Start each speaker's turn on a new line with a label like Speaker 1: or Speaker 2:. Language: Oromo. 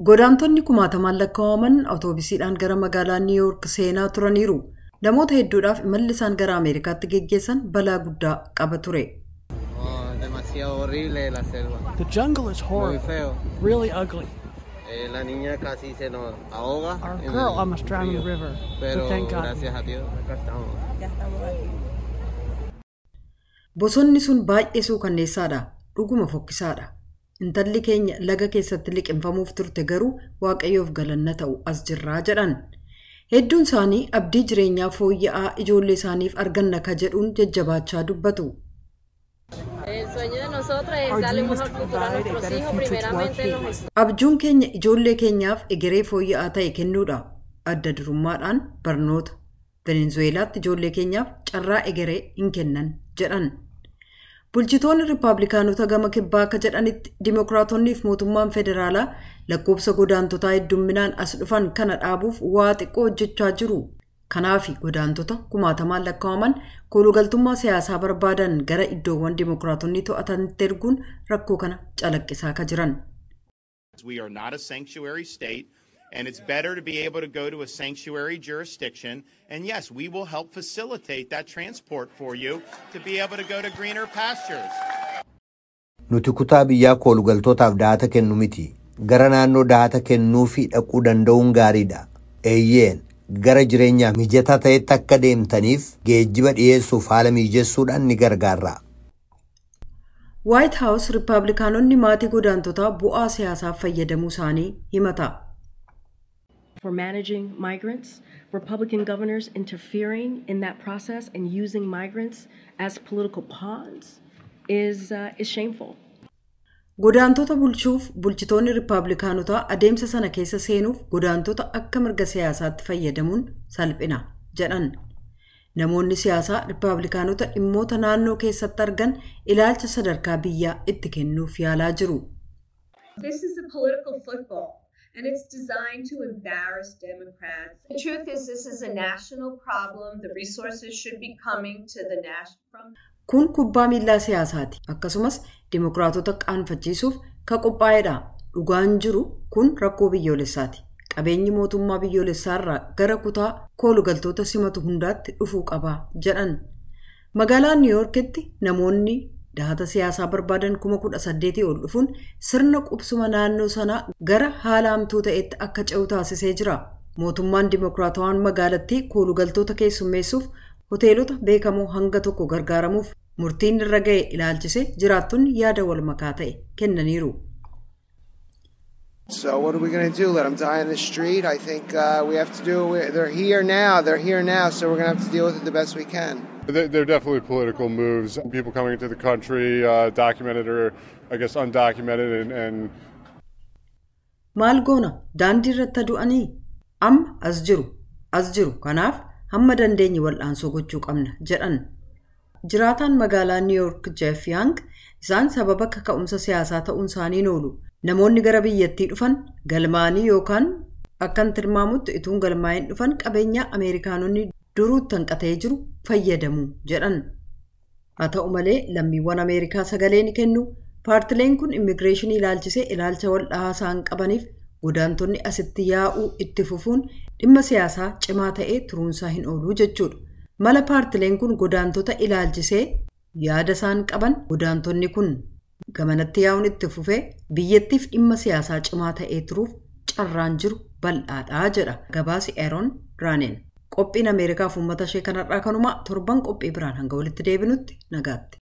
Speaker 1: Godaantonni kumaatamaan lakkaa'aman awutoobisiidhaan gara magaalaa Niw Yoork seenaa turaniiru. Namoota hedduudhaaf imalli isaan gara Ameerikaatti geggeessan balaa guddaa qaba ture.
Speaker 2: Oh, demasiado horrible la selva.
Speaker 3: The jungle is
Speaker 2: Muy
Speaker 3: horrible,
Speaker 2: feo.
Speaker 3: really ugly.
Speaker 2: La niña casi se nos ahoga
Speaker 3: Our
Speaker 2: en
Speaker 3: girl
Speaker 2: el
Speaker 3: almost drowned in the
Speaker 2: río.
Speaker 3: river, but
Speaker 2: Pero
Speaker 3: thank God.
Speaker 2: Gracias a Dios, acá estamos.
Speaker 1: Bosonni sun baay'ee suukanneessaadha. Dhuguma fokkisaadha. Intalli keenya laga keessatti liqimfamuuf turte, garuu Waaqayyoof galanna ta'u as jirraa jedhan. Hedduun isaanii abdii jireenyaa fooyya'aa ijoollee isaaniif arganna ka jedhuun jajjabaachaa dubbatu.
Speaker 4: El sueño de nosotros es
Speaker 3: Our
Speaker 4: darle
Speaker 3: dream
Speaker 4: un
Speaker 3: is
Speaker 4: mejor
Speaker 3: to
Speaker 4: futuro a
Speaker 3: provide a
Speaker 4: nuestros
Speaker 3: better
Speaker 4: hijos,
Speaker 3: future to our
Speaker 4: primeramente en los
Speaker 3: kids.
Speaker 1: Abjuun keenya ijoollee keenyaaf egeree fooyya'aa ta'e kennuudha. Adda durummaadhaan barnoota. Venezueelaatti ijoollee keenyaaf carraa egeree hin kennan jedhan. Bulchitoonni Riippaabilikaanota gama kibbaa akka jedhanitti, Dimookiraatonnii fi mootummaan federaalaa lakkoofsa godaantotaa heddumminaan as dhufan kana dhaabuuf waa xiqqoo hojjechaa jiru. Kanaaf godaantota kumaatamaan lakkaa'aman koolugaltummaa siyaasaa barbaadan gara iddoowwan Dimookiraatonni to'atanitti erguun rakkoo kana calaqqisaa ka jiran.
Speaker 5: We are not a sanctuary state, and it's better to be able to go to a sanctuary jurisdiction. And yes, we will help facilitate that transport for you to be able to go to greener pastures.
Speaker 6: Nuti kutaa biyyaa koolugaltootaaf dahata kennu miti. Gara naannoo dahata kennuufii dhaquu danda'uun gaariidha. Eeyyeen, gara jireenyaaf mijataa ta'etti akka deemtaniif geejjiba dhiyeessuuf haala mijessuudhaan ni gargaarra.
Speaker 1: White House Riippaabilikaanonni maatii godaantotaa bu'aa siyaasaaf fayyadamuu isaanii himata.
Speaker 7: For managing migrants, Republican governors interfering in that process and using migrants as political pawns is shameful.
Speaker 1: Godaantota bulchuuf bulchitoonni Riippaabilikaanotaa adeemsa sana keessa seenuuf godaantota akka mirga siyaasaatti fayyadamuun salphina jedhan. Namoonni siyaasaa Riippaabilikaanota dhimmoota naannoo keessatti argan ilaalcha sadarkaa biyyaa itti kennuuf yaalaa jiru.
Speaker 8: This is a political football, and it's designed to embarrass Democrats. The truth is, this is a national problem. The resources should be coming to the national from
Speaker 1: Kun kubbaa miillaa siyaasaati. Akkasumas Dimookiraatota qaanfachiisuuf ka qophaa'edha. Dhugaan jiru kun rakkoo biyyoolessaati. Qabeenyi mootummaa biyyoolessaarraa gara kutaa koolugaltoota simatu hundaatti dhufuu qaba jedhan. Magaalaa Niw Yoorkitti namoonni dahata siyaasaa barbaadan 18,000 ol dhufuun sirna qubsuma naannoo sanaa gara haala hamtuu ta'etti akka ce'u taasisee jira. Mootummaan Dimookiraatawaan magaalattii koolugaltoota keessummeessuuf hoteelota beekamoo hanga tokko gargaaramuuf murtiin irra ga'e ilaalchisee jiraattonni yaada wal makaa ta'e kennaniiru.
Speaker 9: So what are we going to do? Let them die in the street? I think we have to do. They're here now. They're here now. So we're going to have to deal with it the best we can.
Speaker 10: They're definitely political moves. People coming into the country, documented or I guess undocumented, and
Speaker 1: Maal goona? Daandii irratti du'anii? Amma as jiru, as jiru, kanaaf hamma dandeenye wal'aansoo gochuu qabna jedhan. Jiraataan magaalaa Niw Yoork Jeff Yang isaan sababa kaka'umsa siyaasaa ta'uun isaanii oolu. Namoonni gara biyyattii dhufan galmaanii yookaan akkan tilmaamutti ituun galmaa'in dhufan qabeenya Ameerikaanonni duruutti hanqatee jiru fayyadamu jedhan. Haa ta'u malee, lammiiwwan Ameerikaa sagalee ni kennu. Paartileen kun immigireeshinii ilaalchisee ilaalcha wal dhahaa isaan qabaniif godaantonni asitti yaa'uu itti fufuun dhimma siyaasaa cimaa ta'ee turuunsaa hin ooluu jechuudha. Mala paartileen kun godaantota ilaalchisee yaada isaan qaban, godaantonni kun gamanatti yaa'uun itti fufee biyyattiif dhimma siyaasaa cimaa ta'ee turuuf carraan jiru bal'aadha jedha gabaasi Aaron Raaneen. Qophiin Ameerikaaf uummata ishee kanarraa kanuma. Torban qophii biraan hanga walitti deebinutti nagaatti.